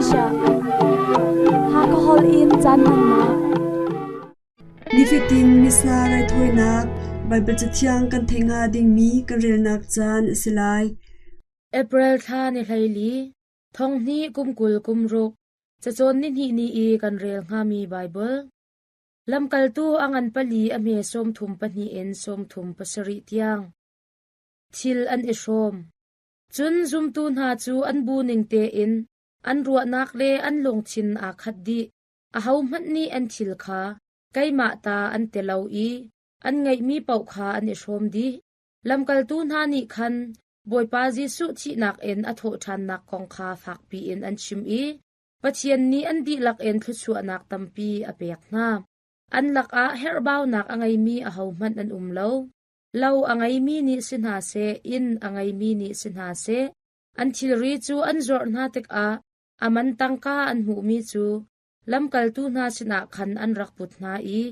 Malaysia. Hakha holh in caan hmannak. Nifatin Missa raithawinak Baibal Cathiang kan theih hnga dingmi kan relnak caan a si lai. April thla ni 14, thonghnih kum 20 kum ruk, cacawn nihnih ni i kan rel hngami Baibal. Lamkaltu a ngan pali a hme 32 in 37 tiang. Thil an i hrawm. Cun zumtu hna cu an bu ning tein an ruahnak le an lungthin aa khat dih. Ahohmanh nih an thil kha keimah ta an ti lo i an ngeihmi paoh kha an i hrawm dih. Lamkaltu hna nih khan Bawipa Jesuh thihnak in a thawhṭhannak kong kha fakpi in an chim i Pathian nih an dihlak in thluachuahnak tampi a pek hna. An lakah herhbaunak a ngeimi ahohmanh an um lo. Lo a ngeimi nih si hna seh, inn a ngeimi nih si hna seh, an thilri cu an zuarh hna tikah a man tangka an hmuhmi cu lamkaltu hna sinah khan an rak put hna i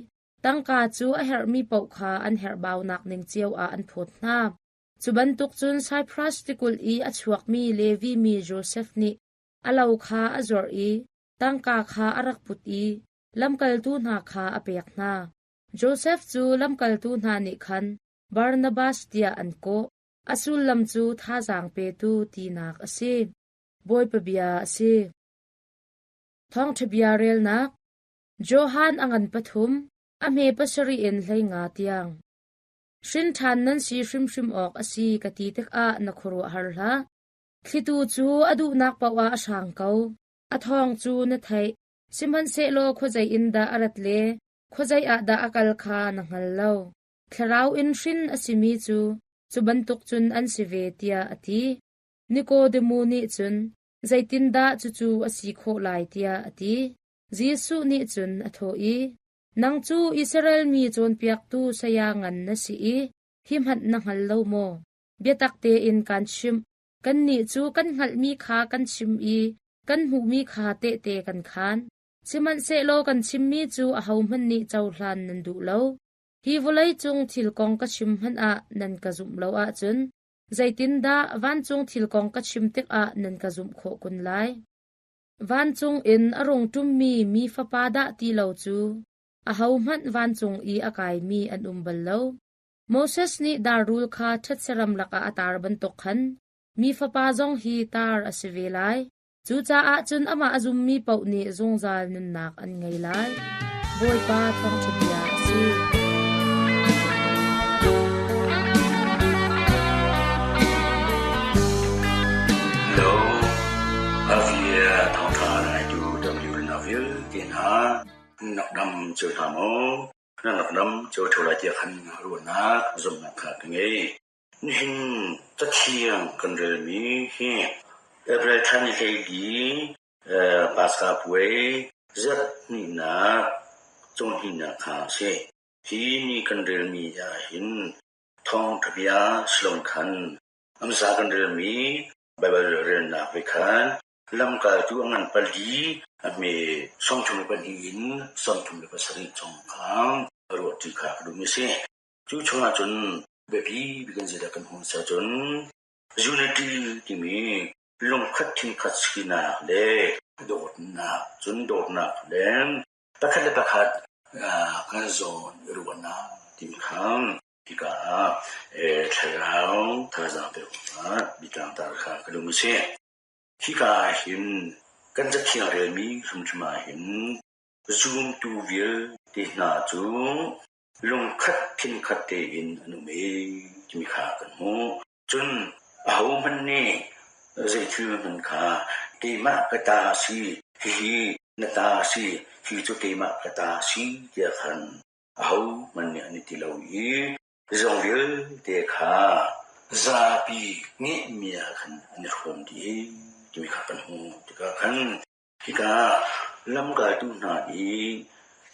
tangka cu a herhmi paoh kha an herhbaunak ning cio ah an phawt hna. Cu bantuk cun Saipras tikulh i a chuakmi Levi mi Josef nih a lo kha a zuarh i tangka kha a rak put i lamkaltu hna kha a pek hna. Josef cu lamkaltu hna nih khan Barnabas tiah an kawh. A sullam cu thazaang petu tinak a si. Bawipa bia a si. Thawngṭha bia relnak Johan a ngan pathum, a hme pasarih in 15 tiang. Hrin ṭhan nan si hrimhrim awk a si ka ti tikah na khuaruahhar hlah. Thlitu cu a duhnak paoh ah a hrang ko. A thawng cu na theih, sihmanhsehlaw khuazei in dah a rat le khuazei ah dah a kal kha na hngal lo. Thlarau in hrin a simi cu cu bantuk cun an si ve, tiah a ti. Nikodemu nih cun, Zeitindah cucu a si khawh lai, tiah a ti. Jesuh nih cun a thawh i, Nang cu Israel mi cawnpiaktu saya ngan na si i hi hmanh na hngal lo maw? Biatak tein kaan chimh, kannih cu kan hngalhmi kha kan chim i kan hmuhmi kha tehte kan khaan. Sihmanhsehlaw kan chimmi cu ahohmanh nih cohlan nan duh lo. Hi vawleicung thil kong ka chim hmanh ah nan ka zumh lo ahcun zeitindah vancung thil kong ka chim tikah nan ka zumh khawh kun lai? Vancung in a rung ṭummi mi Fapa dah ti lo cu ahohmanh vancung i a kaimi an um bal lo. Moses nih dar rul kha ṭhetse ramlak ah a tar bantuk khan mi Fapa zong hi tar a si ve lai. Cucaah cun amah a zummi paoh nih zungzal nunnak an ngei lai. Bawipa thawngṭha bia a si. Hello, Avia thawngṭha ngaitu W na vialte hna nak dam cio hna maw? Na nak dam cio ṭheo lai tiah khan ruahnak zumhnak kha ka ngei. Nihin cathiang kan relmi hi April thla ni 14 Paska puai zarh hnihnak cawnhnihnak kha a si. Hi ni kan relmi ahhin thawngṭha bia silom khan hmasa kan relmi Baibal relnak ve khan lamkaltu a ngan pali a hme 32 in 37 chung kha ruahṭi kha ka duhmi a si. Cu chungah cun biapi bik in zeidah kan hmuh cun unity timi lungkhat thinkhat sinak le dawtnak cun dawtnak le pakhat le pakhat kan zawn i ruahnak timi kha hika ah thlarau thazaang pek awkah bitlangtar kha ka lung a si. Hika ah hin kan cathiang relmi hrimhrim ah hin zumtu vialte hna cu lungkhat thinkhat tein an um i timi kha kan hmuh. Cun ahohmanh nih zeithil hmanh kha keimah ka ta a si, hihi na ta a si, hi cu keimah ka ta a si tiah khan ahohmanh nih an i ti lo i zeizong vialte kha zapi ngeihmi ah khan an i hrawm dih timi kha kan hmuh tikah khan hika lamkaltu hna i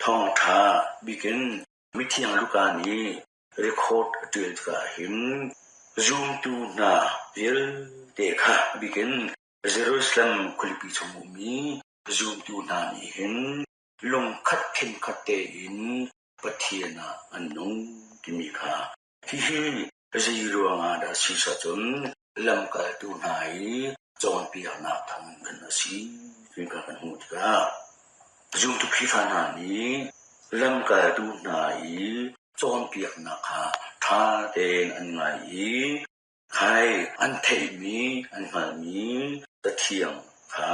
thawngṭha bikin mithiang Luka nih record a ṭial tikah hin zumtu hna vialte kha bikin Jerusalem khualipi chung ummi zumtu hna nih hin lungkhat thinkhat tein Pathian ah an nung timi kha hihi zei ruangah dah si cun lamkaltu hna i cawnpiaknak thawng khan a si ti kha kan hmuh tikah zumtu Khrihfa hna nih lamkaltu hna i cawnpiaknak kha ṭha tein an ngai i khai an theihmi an hngalhmi Cathiang kha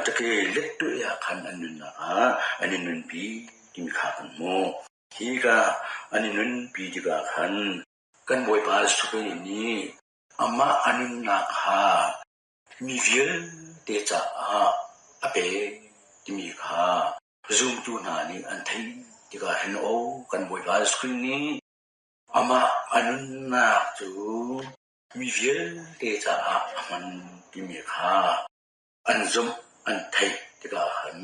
ṭake lettuih ah khan an nunnak ah an i nunpi timi kha kan hmuh. Hi ka an i nunpi tikah khan kan Bawipa Jesuh Khrih nih amah a nunnak kha mi vialte caah a pek timi kha zumtu hna nih an theih tikah hin aw kan Bawipa Jesuh Khrih nih amah a nunnak cu mi vialte caah a hman timi kha an zumh an theih tikah khan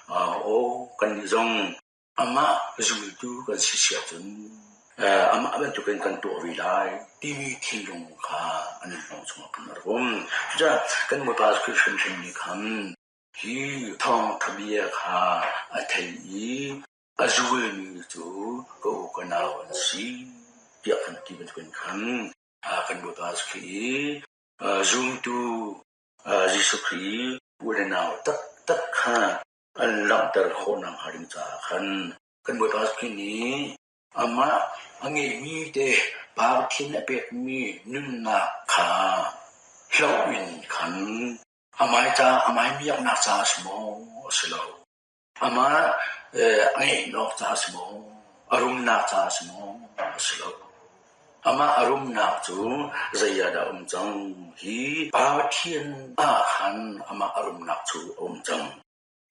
aw kannih zong amah zultu kan si si ahcun amah bantukin kan tuah ve lai timi thinlung kha an lung chungah khan a rak um. Cucaah kan Bawipa Khrih hrimhrim nih khan hi thawngṭha bia kha a theih i a zulmi cu ka u ka nau an si tiah kan ti bantukin khan kan Bawipa Khrih i zumtu Jesuh Khrih u le nau taktak kha an langhter khawhnak hnga ding caah khan kan Bawipa Khrih nih amah a ngeihmi te Pathian a pekmi nunnak kha hloh in khan amah ca amah miaknak caah a si maw a si lo amah a ngeihnak caah a si maw a rumnak caah a si maw a si lo amah a rumnak cu zei ah dah a um cang hi Pathian ah khan amah a rumnak cu a um cang.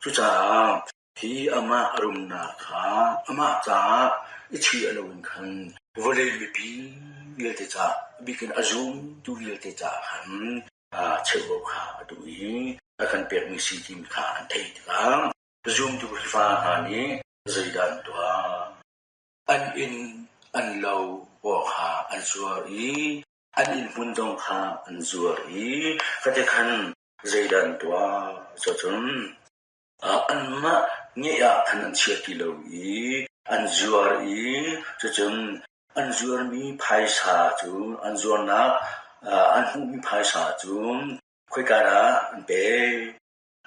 Cucaah hi amah a rumnak kha amah caah i chiah loin khan vawlei mipi vialte caah, a bik in a zumtu vialte caah khan cheuhbo kha a duh i a kan pekmi si timi kha an theih tikah zumtu Khrihfa hna nih zeidah an tuah? An inn, an lo pawl kha an zuar i an inn hmun zong kha an zuar i kate khan Zeidah an tuah? Cucun anmah ngeih ah khan an chia ti lo i an zuar i cucun an zuarmi phaisa cu an zuarnak an hmuhmi phaisa cu khoika dah an pek?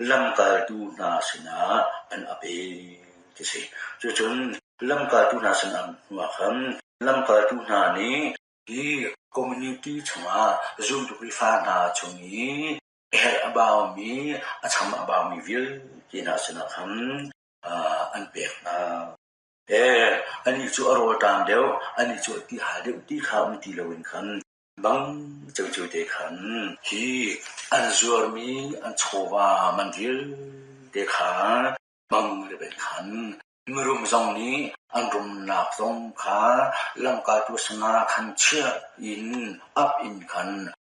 Lamkaltu hna sinah an ap i ti si. Cucun lamkaltu hna sinah an hmuh ah khan lamkaltu hna nih Hi community chungah zumtu Khrihfa hna chung i a herh a baumi, a cham a baumi vialte hna sinah khan an pek hna. Anih cu a rawlṭam deuh, anih cu a tihal deuh ti kha um ti loin khan bang ciocio te khan hi an zuarmi an chawva man vialte kha bang le ben khan Mirum zong nih an rumnak zong kha lamkaltu sinah khan chiah in ap in khan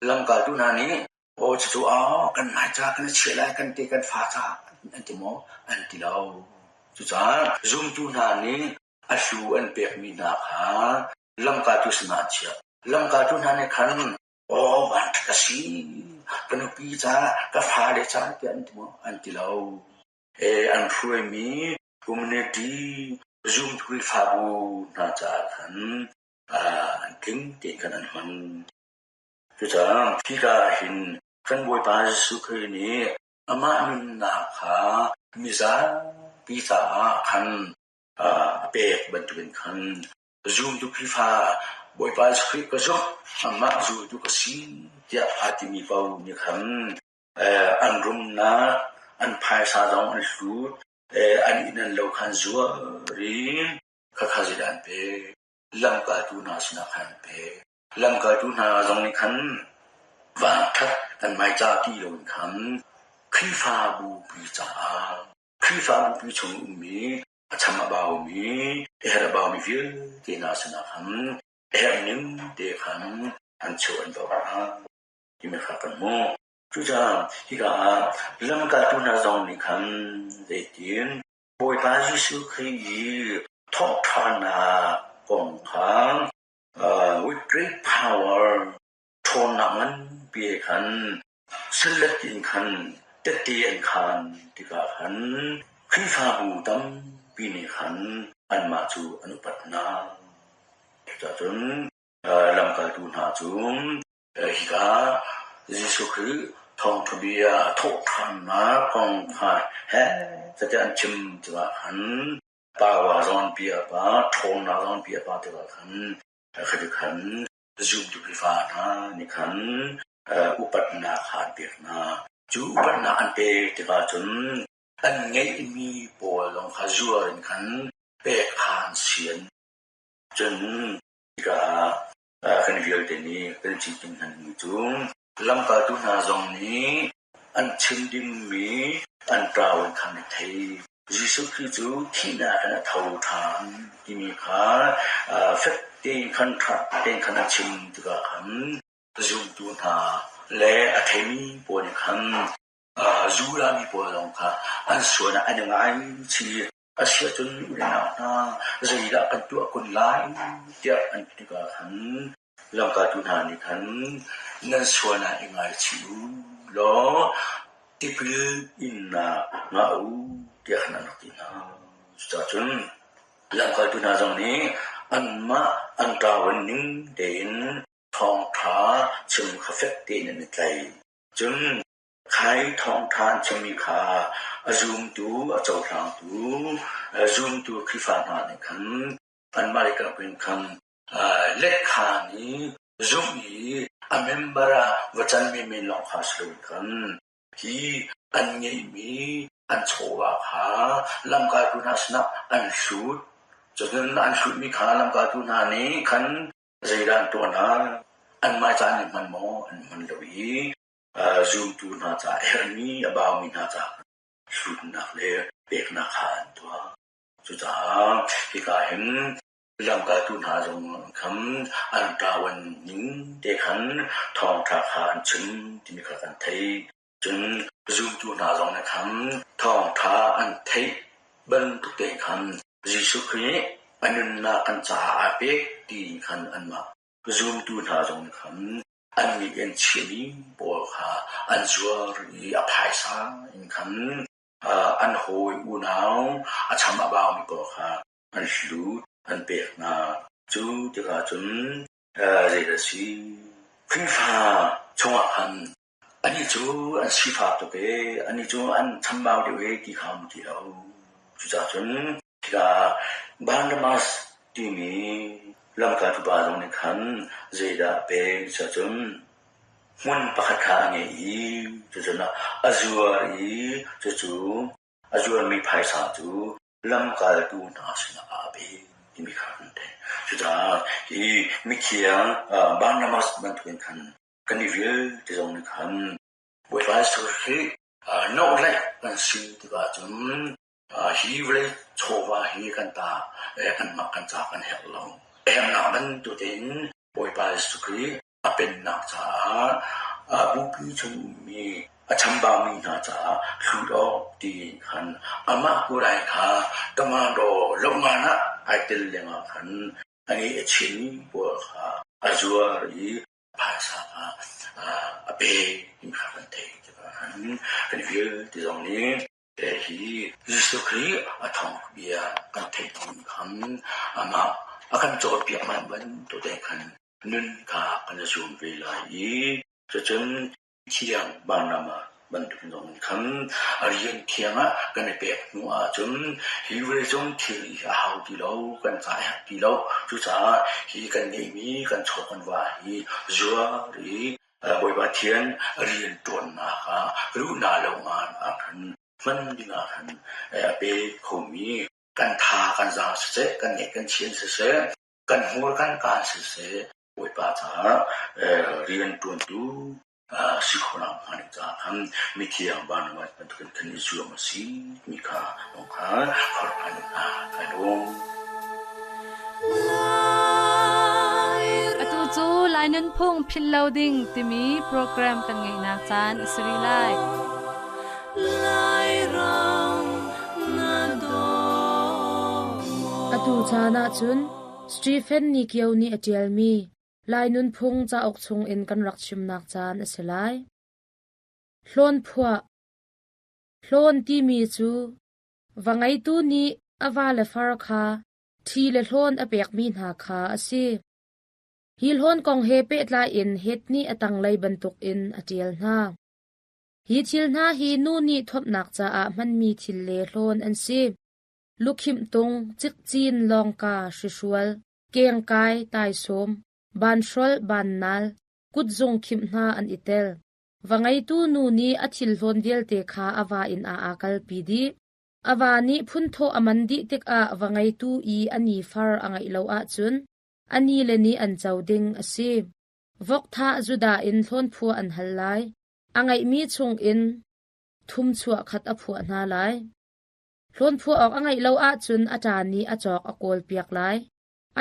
lamkaltu hna nih aw cucu aw kan nai ca kan i chiah lai kan ti kan fa ca an ti maw an ti lo. Cucaah zumtu hna nih a hlu an pekmi hna kha lamkaltu sinah an chiah. Lamkaltu hna nih khan aw vanṭhat a si ka nupi ca ka fale ca tiah an ti maw an ti lo. An hruaimi community zumtu Khrihfabu hna caah khan an tling tein khan an hman. Cucaah hika ah hin kan Bawipa Jesuh Khrih nih amah nunnak kha mizapi caah khan a pek bantukin khan zumtu Khrihfa Bawipa Jesuh Khrih ka zumh, amah zultu ka si tiah aa timi paoh nih khan An rumnak, an phaisa zong an hlut, an inn an lo kha an zuar i khakha zeidah an pek? Lamkaltu hna sinah khan an pek. Lamkaltu hna zong nih khan vanṭhat an hmaica ti loin khan Khrihfabu pi caah Khrihfabu pi chung ummi a cham a baumi, a herh a baumi vialte hna sinah khan a herh ning te khan an cheuh an dawr hna. Timi kha kan hmuh. Cucaah hika ah lamkaltu hna zong nih khan zeitin Bawipa Jesuh Khrih i thawhṭhannak kong kha with great power ṭhawnnak nganpi he khan salet in khan tette an khaan tikah khan Khrihfabu tampi nih khan anmah cu an upat hna. Cucaah cun lamkaltu hna cu Hika. Jesuh Khrih thawngṭha bia a thawhṭhannak kong kha heh tiah an chim tikah khan power zong an pi a pa, ṭhawnnak zong an pi a pa tikah khan khati khan zumtu Khrihfa hna nih khan upatnak kha an pek hna. Cu upatnak an pek tikah cun an ngeihmi pawl zong kha zuar in khan pek kha an sian. Cun hika ah kan vialte nih kan cinken hmanmi cu lamkaltu hna zong nih an chim dingmi an ṭau in khan an thei. Jesuh Khrih cu thihnak in a tho ṭhan timi kha fek tein khan ṭha tein khan a chim tikah khan zumtu hna le a theimi pawl nih khan Judah mi pawl zong kha an sual ah an i ngaichih. A si ahcun u le nau hna, zeidah kan tuah kun lai tiah an ti tikah khan lamkaltu hna nih khan nan sual ah i ngaichih u law tipil innak ngah u tiah khan an rak ti hna. Cucaah cun lamkaltu hna zong nih anmah an ṭawan ning tein thawngṭha chim kha fek tein an i tlaih. Cun Khai thawngṭha an chimmi kha a zumtu, a cohlangtu, zumtu Khrihfa hna nih khan anmah le kan in khan letkhan i zumh i a member ah va can menmen lawng kha si loin khan hi an ngeihmi an chawva kha lamkaltu hna sinah an hlut. Cun an hlutmi kha lamkaltu hna nih khan zeidah an tuah hna? Anmah ca an i hman maw? An hman lo i Zumtu hna caah herhmi a baumi hna caah hlutnak le peknak kha an tuah. Cucaah hika hin lamkaltu hna zong khan an ṭawan ning te khan thawngṭha kha an chim timi kha kan theih. Cun zumtu hna zong nih khan thawngṭha an theih bantuk te khan Jesuh Khrih a nunnak kan caah aa pek ti khan anmah zumtu hna zong nih khan An mit an chiahmi pawl kha an zuar i a phaisa in khan an hawi unau a cham a baumi pawl kha an hlut an pek hna. Cu tikah cun zeidah a si? Khrihfa chungah khan anih cu an sifak tuk ee, anih cu an chambau deuh ee ti kha um ti lo. Cucaah cun Tikah Barnabas timi lamkaltu pa zong nih khan zeidah a pek tiah cun hmun pakhat kha a ngei i cucun a zuar i cucu a zuarmi phaisa cu lamkaltu hna sinah aa pe timi kha kan theih. Cucaah hi mithiang Barnabas bantukin khan kan i vialte zong nih khan Bawipa Jesuh Khrih nawlngaih kan si tikah cun Hi vawlei chawva hi kan ta kanmah kan ca kan herh lo. Herhnak bantuk tein Bawipa Jesuh Khrih a pennak caah bupi chung ummi a chambaumi hna caah hlut awk tiin khan amah kulai kha commando lohngan ah ai tel lengah khan a ngeih a chiami pawl kha a zuar i phaisa kha a pek ti kha kan theih tikah khan kan vialte zong nih Hi Jesuh Khrih a thawngtha kan theih thawng khan amah a kan cawnpiak man bantuk te khan nun kha kan i zuam ve lai i cucun thiang Barnabas bantuk zong khan a rian thiang ah kan i pek hnu ahcun hi vawleicung thil hi a hau ti lo, kan ca a herh ti lo. Cucaah hi kan ngeihmi kan chaw kan va hi zuar i Bawipa Pathian rian ṭuannak ah luhnak lo ngan ah khan hman dingah khan a pe khomi kan tha kan zaang siseh, kan ngeih kan chian siseh, kan hmur kan kaan siseh, Bawipa caah rian ṭuantu si khawhnak hnga ding caah khan mithiang Barnabas bantukin khan i zuam a si timi kha kong kha forh an kai lawm. Atu cu Lai Nunphung Philh Lo Ding timi program kan ngeihnak caan a si rih lai. Atu caan ahcun Stephen Nikio nih a ṭialmi Lai Nunphung cauk chungin kan rak chimnak caan a si lai. Hlawn phuah Hlawn timi cu va ngeitu nih a va le far kha ṭhi le hlawn a pekmi hna kha a si. Hi hlawn kong he pehtlai in Het nih a tanglei bantukin a ṭial hna. Hi thil hna hi nu nih thuamhnak caah hmanmi thil le hlawn an si. Lukhimh tung, cikcin, lawngka, hrihrual, kengkai, taisawm, banhrolh, bannal, kutzung khimh hna an i tel. Va ngeitu nu nih a thil hlawn vialte kha a va inn ah aa kalpi dih. A va nih phunthawh a man dih tikah va ngeitu i a ni far a ngeih lo ahcun a ni le nih an co ding a si. Vok thah Judah in hlawnphua an hal lai. A ngeihmi chungin thum chuah khat a phuah hna lai. Hlawnphua awk a ngeih lo ahcun a ṭa nih a cawk a kawlpiak lai.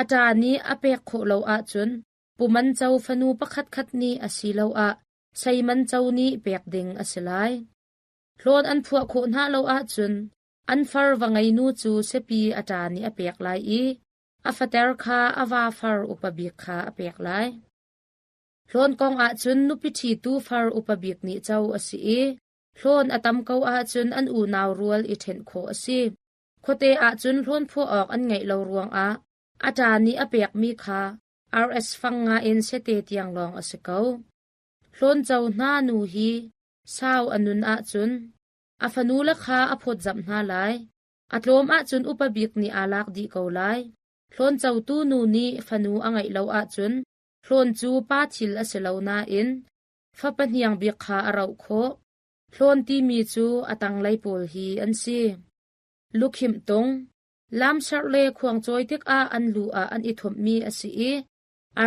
A ṭa nih a pek khawh lo ahcun puman co fanu pakhatkhat nih asiloah seiman co nih pek ding a si lai. Hlawn an phuah khawh hna lo ahcun an far va ngeinu cu siapi a ṭa nih a pek lai i a fater kha a va far upa bik kha a pek lai. Hlawn kong ahcun nupi ṭhitu far upa bik nih co a si i hlawn a tam ko ahcun an unau rual i ṭhenh khawh a si. Khuate ahcun hlawn phuah awk an ngeih lo ruangah a ṭa nih a pekmi kha RS fang nga in sete tiang lawng a si ko. Hlawn co hna nu hi sau a nun ahcun a fanule kha a phawtzamh hna lai. A tlawm ahcun upa bik nih aa lak dih ko lai. Hlawn cotu nu nih fanu a ngeih lo ahcun hlawn cu pa thil a si lo nain fapa hniang bik kha a roh khawh. Hlawn timi cu a tanglei pawl hi an si. Lukhimh tung, lamserh le khuangcawi tikah an lu ah an i thawmhmi a si i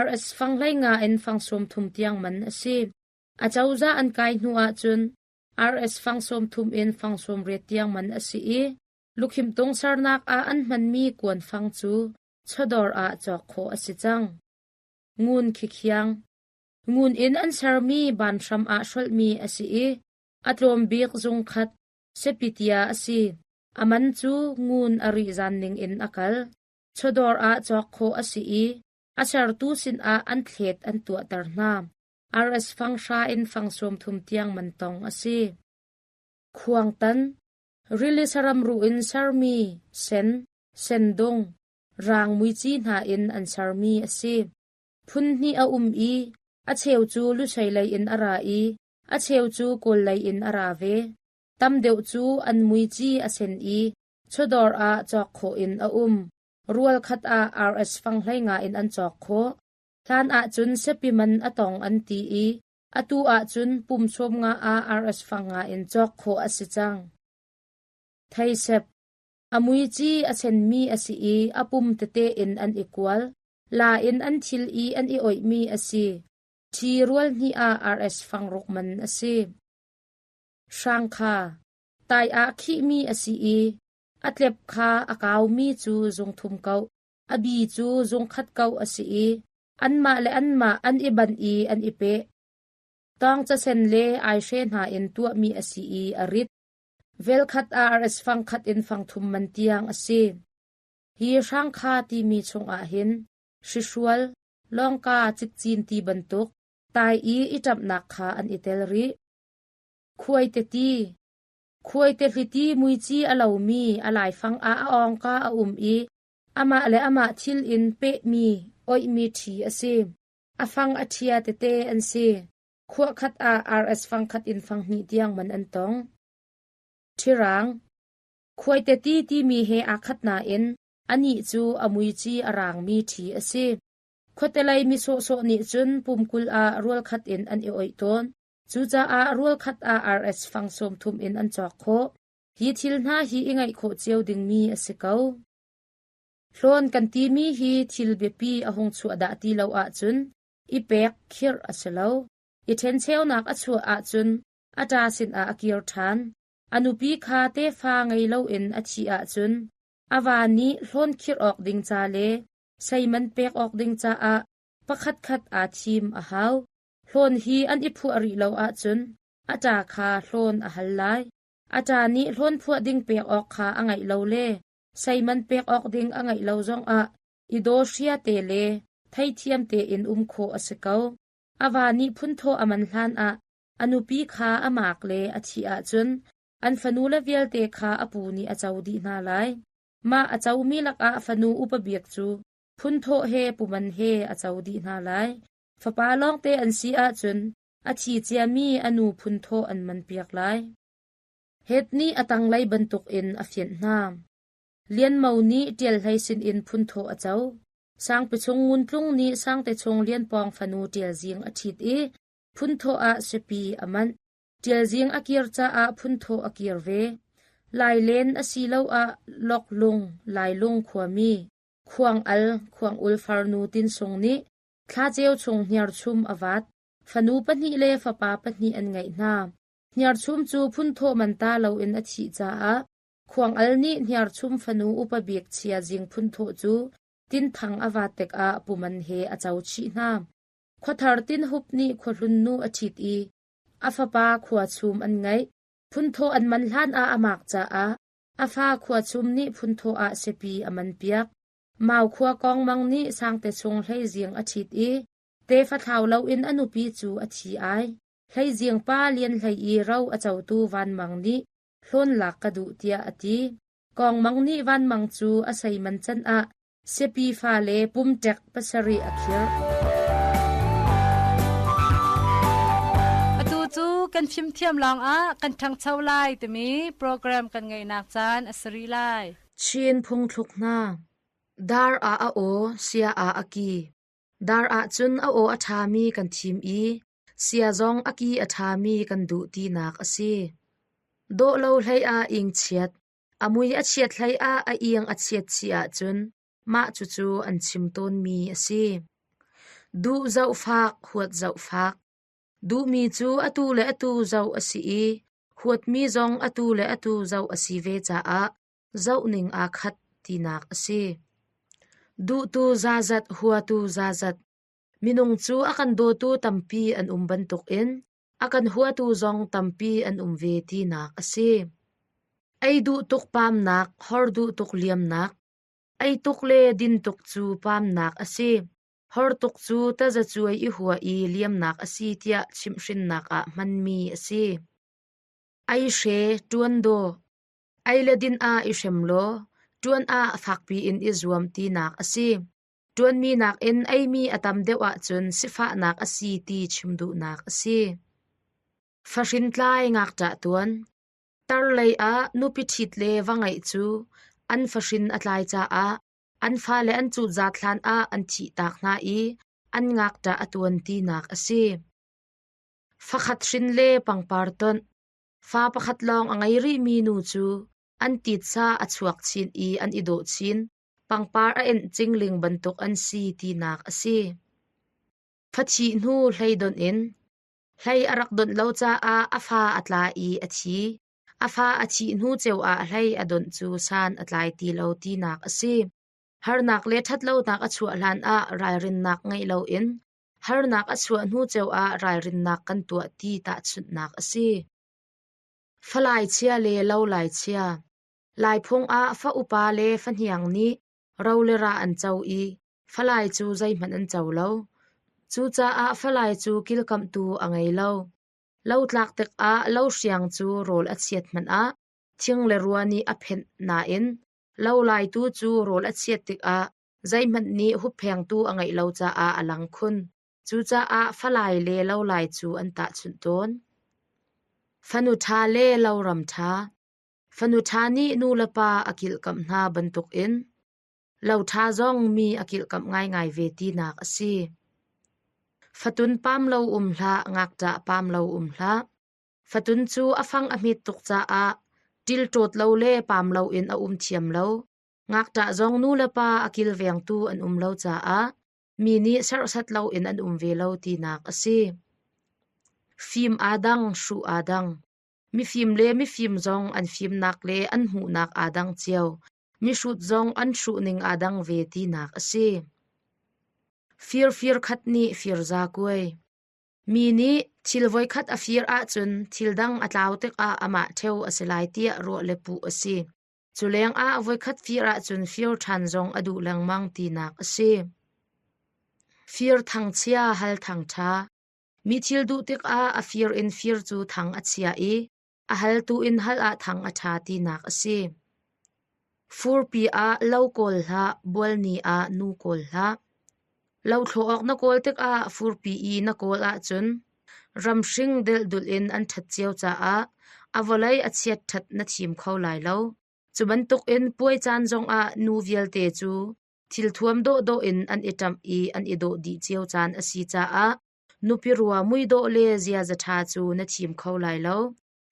RS fang hlei nga in fang 30 tiang man a si. A cozah an kai hnu ahcun RS fang 30 in fang 80 tiang man a si i lukhimh tung sernak ah an hmanmi kuanfang cu chawdawr ah cawk khawh a si cang. Ngun khikhiang Ngun in an sermi banhram ah hrolhmi a si i a tlawm bik zung khat sepitia a si. A man cu ngun a rih zan ning in a kal. Chawdawr ah cawk khawh a si i a sertu sinah an thlet an tuahter hna. RS fang hra in fang 30 tiang man tong a si. Khuangtan Rili saram ruh in sermi sen, sendung, rang muici hna in an sermi a si. Phun hnih a um i a cheu cu Lushei lei in a ra i a cheu cu Kawl lei in a ra ve. Tam deuh cu an muici a sen i chawdawr ah cawk khawh in a um. Rual khat ah RS fang 15 in an cawk khawh. Hlan ahcun siapi man a tong an ti i atu ahcun pum 50 ah RS fang nga in cawk khawh a si cang. Theisep A muici a senmi a si i a pum tete in an i kual. La in an thil i an i oihmi a si. Ṭhi rual hnih ah RS fang ruk man a si. Hrangkha Tai ah khihmi a si i a tlep kha a kaumi cu zung thum koh, a bi cu zung khat koh a si i anmah le anmah an i banh i an i peh. Tawng casen le aihre hna in tuahmi a si i a rit. Vel khat ah RS fang khat in fang thum man tiang a si. Hi hrangkha timi chungah hin hrihrual, lawngka cikcin ti bantuk tai i i ṭamhnak kha an i tel rih. Khuaite ti Khuaite hliti muici a lomi a laifang ah a awngka a um i amah le amah thil in pehmi, oihmi ṭhi a si. A fang a ṭhia tete an si. Khuah khat ah RS fang khat in fang hnih tiang man an tong. Ṭhirang Khuaite ti timi he aa khat nain anih cu a muici a raangmi ṭhi a si. Khuatelei mi sawhsawh nih cun pumkul ah rual khat in an i oih tawn. Cucaah rual khat ah RS fang 30 in an cawk khawh. Hi thil hna hi i ngaih khawh cio dingmi a si ko. Hlawn kan timi hi thil biapi a hung chuah dah ti lo ahcun i pek khirh a si lo. I ṭhencheunak a chuah ahcun a ṭa sinah a kir ṭhan. A nupi kha tefa ngei loin a thih ahcun a va nih hlawn khirh awk ding ca le seiman pek awk ding caah pakhatkhat aa thim a hau. Hlawn hi an i phuah rih lo ahcun a ṭa kha hlawn a hal lai. A ṭa nih hlawn phuah ding pek awk kha a ngeih lo le seiman pek awk ding a ngeih lo zongah i daw hria te le theithiam tein um khawh a si ko. A va nih phunthawh a man hlanah a nupi kha a maak le a thih ahcun an fanule vialte kha a pu nih a co dih hna lai. Mah a comi lakah fanu upa bik cu Phunthawh he puman he a co dih hna lai. Fapa lawngte an si ahcun a thi ciami a nu phunthawh an manpiak lai. Het nih a tanglei bantukin a fianh hna. Lian Mo nih Ṭial Hlei sinin phunthawh a co. Sangpi chung Ngun Tlung nih Sangte chung Lian Pawng fanu Ṭial Zing a ṭhit i phunthawh ah siapi a manh. Ṭial Zing a kir caah phunthawh a kir ve. Lailen asiloah Loklung, Lailung khuami, Khuang Al, Khuang Ul farnu Tin Sung nih Thlaceu chung hniarchum a vat. Fanu pahnih le fapa pahnih an ngeih hna. Hniarchum cu phunthawh man ta loin a thih caah Khuang Al nih hniarchum fanu upa bik Chia Zing phunthawh cu Tinthang a vat tikah puman he a co chih hna. Khuathar Tin Hup nih khuahlun nu a ṭhit i a fapa Khuachum an ngeih. Phunthawh an man hlan ah a maak caah a fa Khuachum nih phunthawh ah siapi a manpiak. Mau khua Kawng Mang nih Sangte chung Hlei Zing a ṭhit i tefa thlau loin a nupi cu a thi ai. Hlei Zing pa Lian Hlei i ro a cotu Van Mang nih hlawn lak ka duh tiah a ti. Kawng Mang nih Van Mang cu a seiman can ah siapi fale pumṭek pasarih a khirh. Atu cu kan fimthiam lawngah kan ṭhangcho lai timi program kan ngeihnak caan a si rih lai. Chin phungthluk hna. Dar ah a aw, sia ah a ki. Dar ah cun a aw a ṭhami kan thim i sia zong a ki a ṭhami kan duh tinak a si. Dawh lo hlei ah ing chiat, a mui a chiat hlei ah a iang a chiat chih ahcun mah cucu an chim tawnmi a si. Duh zoh fak, huat zoh fak. Duhmi cu atu le atu zoh a si i huatmi zong atu le atu zoh a si ve caah zohning aa khat tinak a si. Duhtu zazat, huatu zazat. Minung cu a kan dawtu tampi an um bantukin a kan huatu zong tampi an um ve tinak a si. Ei duh tuk paamnak, hor duh tuk liamnak. Ei tuk le din tuk cu paamnak a si. Hor tuk cu tazacuai i hua i liamnak a si tiah chimhhrinnak ah hmanmi a si. Ei hre, ṭuan daw. Ei le din ah i hrem law, ṭuan ah fakpi in i zuam tinak a si. Ṭuanmi nakin eimi a tam deuh ahcun sifahnak a si ti chim duhnak a si. Fahrin tlai ngakṭah tuan. Tar lei ah nupi ṭhit le va ngeih cu an fahrin a tlai caah an fale an cutzat hlan ah an thihtak hna i an ngakṭah a tuan tinak a si. Fakhat hrin le pangpar tonh. Fa pakhat lawng a ngei rihmi nu cu an titsa a chuak chin i an i dawh chin. Pangpar a enh cingling bantuk an si tinak a si. Fathih hnu hlei donh in hlei a rak donh lo caah a fa a tla i a thi. A fa a thih hnu ceu ah hlei a donh cu san a tlai ti lo tinak a si. Harnak le ṭhatlonak a chuah hlan ah ralrinnak ngeih loin harnak a chuah hnu ceu ah ralrinnak kan tuah ti tahchunhnak a si. Falai chia le lolai chia. Laiphung ah fa upa le fahniang nih ro le ra an co i falai cu zeihmanh an co lo. Cucaah falai cu kilkamhtu a ngei lo. Lo tlak tikah lo hriang cu rawl a chiat hmanh ah thing le rua nih a phenh nain lo laitu cu rawl a chiat tikah zeihmanh nih hupphengtu a ngeih lo caah a lang khun. Cucaah falai le lolai cu an tahchunh tawn. Fanu ṭha le loram ṭha. Fanu ṭha nih nu le pa a kilhkamh hna bantukin lo ṭha zong mi a kilhkamh ngaingai ve tinak a si. Fatun paam lo um hlah, ngakṭah paam lo um hlah. Fatun cu a fang a hmet tuk caah ṭilṭawt lo le paam loin a um thiam lo. Ngakṭah zong nu le pa a kilvengtu an um lo caah mi nih serhsat loin an um ve lo tinak a si. Fim aa dang, hruh aa dang. Mifim le mifim zong an fimnak le an hmuhnak aa dang cio. Mihrut zong an hruhning aa dang ve tinak a si. Fir fir khat nih fir za kuai. Mi nih thil voikhat a fir ahcun thil dang a tlau tikah amah ṭheo a si lai tiah ruah le puh a si. Cu lengah voikhat fir ahcun fir ṭhan zong a duh lengmang tinak a si. Fir thangchia hal thangṭha. Mi thil duh tikah a fir in fir cu thang a chia i a haltu in hal ah thang a ṭha tinak a si. Furpi ah lo kawl hlah, bualni ah nu kawl hlah. Lothlawh awk na kawl tikah furpi i na kawl ahcun ramhring delhdulh in an ṭhat cio caah a vawlei a chiat ṭhat na thim kho lai lo. Cu bantukin puai caan zongah nu vialte cu thilthuam dawhdawh in an i ṭamh i an i dawh dih cio caan a si caah nupi rua muidawh le ziaza ṭha cu na thim kho lai lo.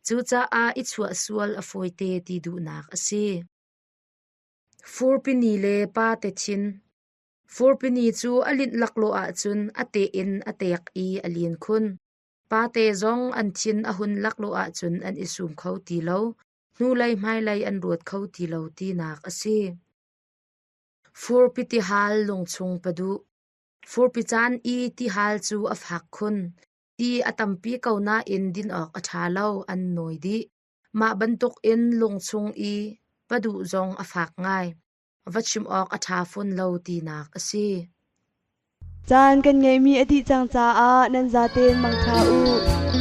Cucaah i chuahsual a fawite ti duhnak a si. Furpi ni le pate thin. Furpi ni cu a linh laklawh ahcun a teh in a tek i a lin khun. Pate zong an thin a hun laklawh ahcun an i sum kho ti lo, hnulei hmailei an ruat kho ti lo tinak a si. Furpi tihal lungchung paduh. Furpi caan i tihal cu a fak khun. Ti a tampi ko nain din awk a ṭha lo, an nawi dih. Mah bantukin lungchung i paduh zong a fak ngai. Va chim awk a ṭha fawn lo tinak a si. Caan kan ngeihmi a dih cang caah nan zaten mangṭha u.